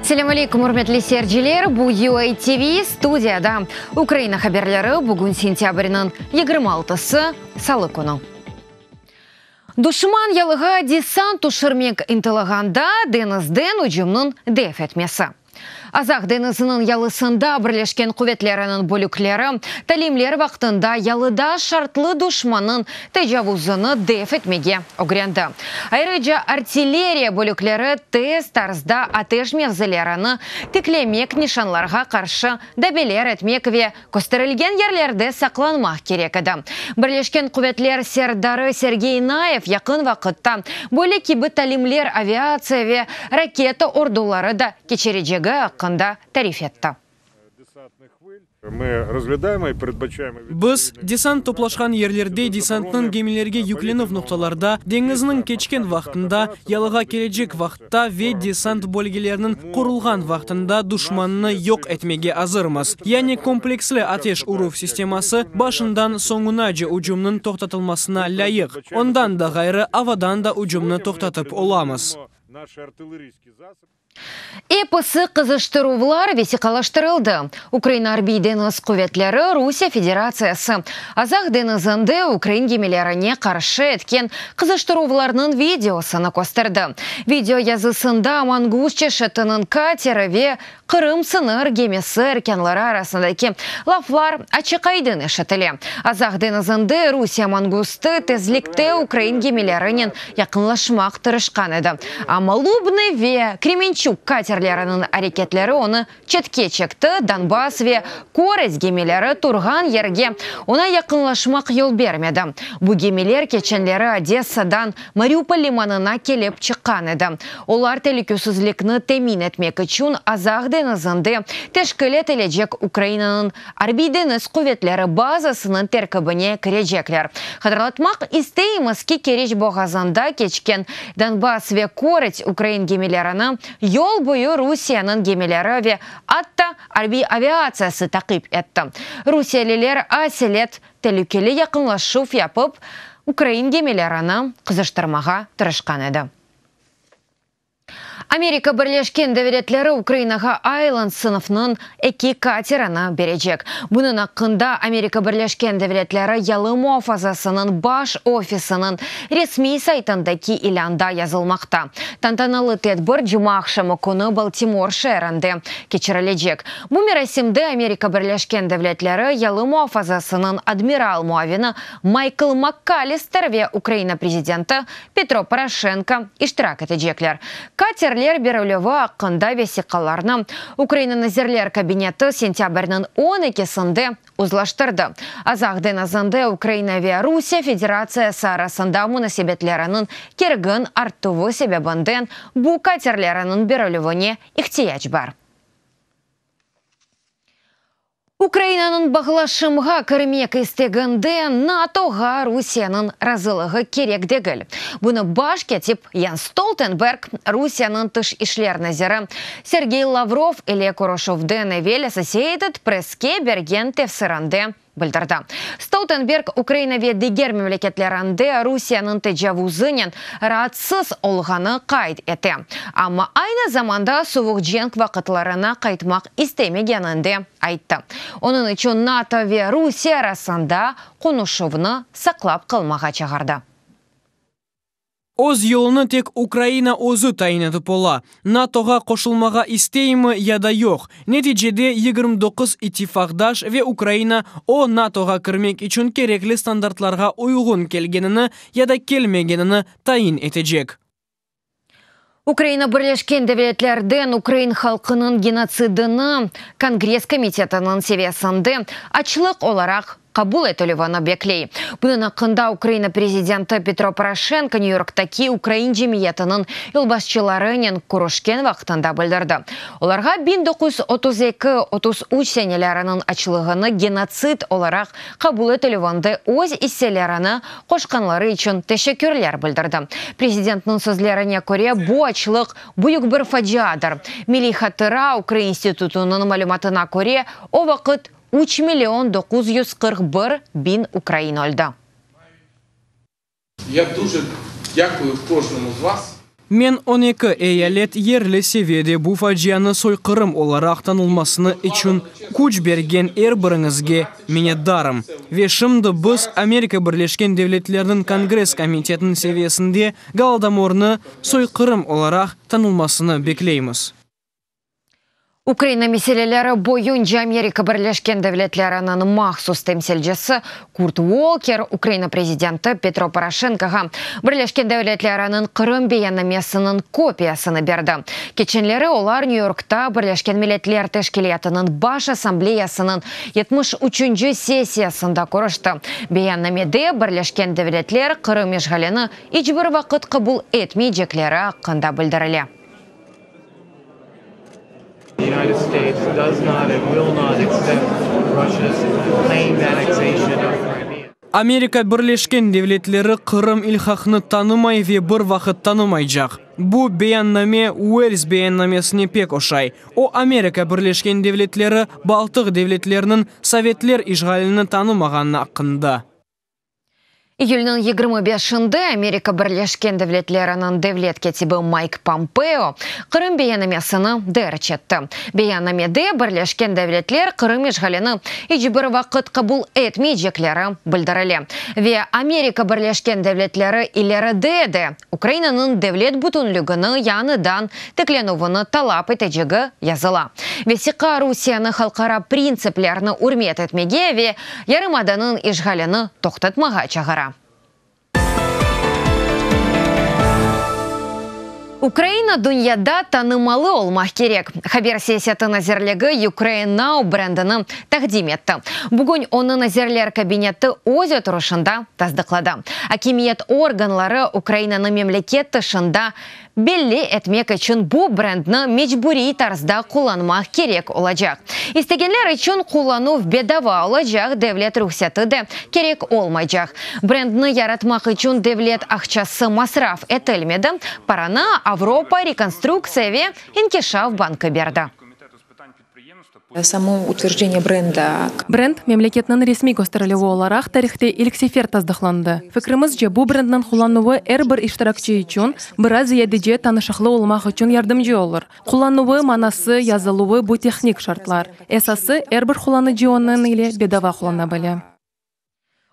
Selâm aleyküm, ürmetli seyirciler! Bu UA TV, studiyada Ukraina haberleri, bugün sentâbrniñ 26-sı, salı künü. Duşman yalığa desant tüşürmek ıntılğanda deñizden ücümniñ def etmesi. Azaq deñiziniñ yalısında Birleşken quvetleriniñ bölükleri talimler vaqtında yalıda şartlı duşmannıñ tecavuzını def etmege ögrendi. Ayrıca artilleriya bölükleri tez tarzda ateş mevzilerini tiklemek, nişanlarğa qarşı dabeler etmek ve Kösterilgen yerlerde saqlanmaq kerek edi. Birleşken Quvetler serdarı Sergey Nayev yaqın vaqıtta böyle kibi talimler aviatsiya ve raketa orduları da keçirecegi aqqında tarif etti. Biz, desant toplaşqan yerlerde, desantnıñ gemilerge yüklenüv noqtalarda, deñizniñ keçken vaqtında, yalığa kelecek vaqıtta ve desant bölgeleriniñ qurulğan vaqtında duşmannı yoq etmege azırmız. Yani kompleksli ateş uruv sisteması başından soñunace ücümniñ toqtatılmasına lâyıq. Ondan da ğayrı, avadan da ücümni toqtatıp olamız. Episi qızıştıruvlar vesiqalaştırıldı. Ukraina Arbiy deñiz quvetleri Rusiye Federatsiyası Azaq deñizinde ukrain gemilerine qarşı etken qızıştıruvlarnıñ videosını kösterdi. Video yazısında Mangust çeşitiniñ kateri ve Qırım sıñır gemisi erkânları arasındaki laflar açıq-aydın eşitile. Azaq deñizinde Rusiye Mangustı tezlikte ukrain gemilerinen yaqınlaşmaq tırışqan edi, amma Lubnı ve Kremençug katerleriniñ areketleri onı çetke çekti, Donbass ve Korets gemileri turğan yerge oña yaqınlaşmaq yol bermedi. Bu gemiler keçenleri Odessadan Mariupol limanına kelip çıqqan edi. Olar telükesizlikni temin etmek içün Azaq deñizinde teşkil etilecek Ukrainanıñ Arbiy-deñiz quvetleri bazasınıñ terkibine kirecekler. Hatırlatmaq isteymiz ki, Keriç boğazında keçken Donbass ve Korets ukrain gemilerini yol boyu Rusiyeniñ gemileri ve atta arbiy aviatsiyası taqip etti. Rusiyeliler aselet telükeli yaqınlaşuv yapıp, ukrain gemilerini qızıştırmağa tırışqan edi. Amerika Birleşken Devletleri Ukrainağa Ayland sınıfınıñ eki katerini berecek. Bunıñ aqqında Amerika Birleşken Devletleri Yalı muafazasınıñ baş ofisiniñ resmiy saytındaki ilânda yazılmaqta. Tantanalı tedbir cumaaqşamı künü Baltimor şeerinde keçirilecek. Bu merasimde Amerika Birleşken Devletleri Yalı muafazasınıñ admiral muavini Maykl MakKallister ve Ukraina prezidenti Petro Poroşenko iştirak etecekler. Katerler berilüvi aqqında vesiqalarnı Ukraina Nazirler Kabineti sentâbrniñ on ekisinde uzlaştırdı. Azaq deñizinde Ukraina ve Rusiye Federatsiyası arasında munasebetleriniñ kergin artuvı sebebinden bu katerleriniñ berilüvine ihtiyac bar. Ukrainanıñ bağlaşımğa kirmek isteginde NATOğa Rusiyeniñ razılığı kerek degil. Bunı baş kâtip Jens Stoltenberg Rusiyeniñ tış işler naziri Sergey Lavrov ile körüşüvden evel Associated Presske bergen tefsirinde bildirdi. Stoltenberg Ukraina ve diger memleketlerinde Rusiyeniñ tecavuzınen raatsız olğanı qayd ete, amma aynı zamanda suvuq cenk vaqıtlarına qaytmaq istemegenini de ayttı. Onıñ içün NATO ve Rusiye arasında qonuşuvnı saqlap qalmağa çağırdı. Öz yolunı tek Ukraina özü tayin etip ola, NATOğa qoşulmağa isteymi ya da yoq. Neticede 29 ittifaqdaş ve Ukraina o NATOğa kirmek içün kerekli standartlarğa uyğun kelgenini ya da kelmegenini tayin etecek. Ukraina Birleşken Devletlerden ukrain halqınıñ genotsidini Kongress komitetiniñ seviyesinde açlıq olaraq qabul etilüvini bekley. Bunıñ aqqında Ukraina prezidenti Petro Poroşenko Nyü-Yorktaki ukrain cemiyetiniñ yolbaşçılarınen körüşken vaqtında bildirdi. Olarğa 1932-33 seneleriniñ açlığını genotsid olaraq qabul etilüvinde öz isselerini qoşqanları içün teşekkürler bildirdi. Prezidentniñ sözlerine köre, bu açlıq, büyük bir faciadır. Milliy hatıra ukrain institutınıñ malümatına köre, o vaqıt 3 million 941 biñ ukrain öldi. Ya дуже dâkuyu kojnomu z vas. Men on eki eyalet yerli seviyede bu facianı soyqırım olaraq tanılmasını içün küç bergen er biriñizge minnetdarım. Ve şimdi biz Amerika Birleşken Devletleriniñ Kongress komitetiniñ seviyesinde Golodomornı soyqırım olaraq tanılmasını bekleymiz. Ukraina meseleleri boyunca Amerika Birleşken Devletleriniñ mahsus temsilcisi Kurt Volker Ukraina prezidenti Petro Poroşenkoğa Birleşken Devletleriniñ Qırım beyannamesiniñ kopiyasını berdi. Keçenleri olar Nyu-Yorkta Birleşken Milletler Teşkilâtınıñ Baş Assambleyasınıñ 73-nci sessiyasında körüşti. Beyannamede Birleşken Devletler Qırım işğalini iç bir vaqıt qabul etmeycekleri aqqında bildirile. The United States does not and will not accept Russia's claimed annexation of Crimea. Amerika Birleşken Devletleri Qırım ilhaqını tanımay ve bir vaqıt tanımaycaq. Bu beyanname Uels beyannamesine pek oşay. O, Amerika Birleşken Devletleri Baltıq devletleriniñ sovetler işğalini tanımağanı aqqında. İyülniñ 25-inde Amerika Birleşken Devletleriniñ devlet kâtibi Mayk Pompeo Qırım beyannamesini derc etti. Beyannamede Birleşken Devletler Qırım işğalini iç bir vaqıt qabul etmeycekleri bildirile ve Amerika Birleşken Devletleri ileride de Ukrainanıñ devlet bütünligini yañıdan tiklenüvini talap etecegi yazıla. Vesiqa Rusiyeni halqara printsiplerni ürmet etmege ve yarımadanıñ işğalini toqtatmağa çağıra. Ukraina dünyada tanımalı olmaq kerek. Haber siyaseti nazirligi Ukraine Now brendini taqdim etti. Bugün onı Nazirler Kabineti öz oturışında tasdıqladı. Akimiyet organları Ukrainanı memleket tışında belli etmek içün bu brendni mecburiy tarzda qullanmaq kerek olacaq. İstegenler içün qullanuv bedava olacaq, devlet ruhseti de kerek olmaycaq. Brendni yaratmaq içün devlet aqçası masraf etilmedi, paranı Avropa rekonstruktsiya ve inkişaf bankı berdi. Samo utverjdeniyye brenda. Brend, memleketniñ resmiy kösterilüvi olaraq tarihte ilk sefer tasdıqlandı. Fikrimizce, bu brendniñ qullanuvı er bir iştirakçi içün biraz ziyadece tanışıqlı olmaq içün yardımcı olur. Qullanuvı, manası, yazıluvı, bu tehnik şartlar. Esası, er bir qullanıcı onıñ ile bedava qullana bile.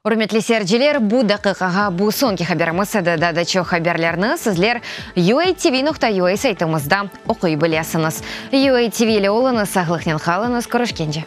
Ürmetli seyirciler, bu daqiqağa bu soñki haberimiz edi. Daa da çoq haberlerni sizler UATV.UA saytımızda oquy bilesiñiz. UATV ile oluñız, sağlıqnen qalıñız, körüşkence.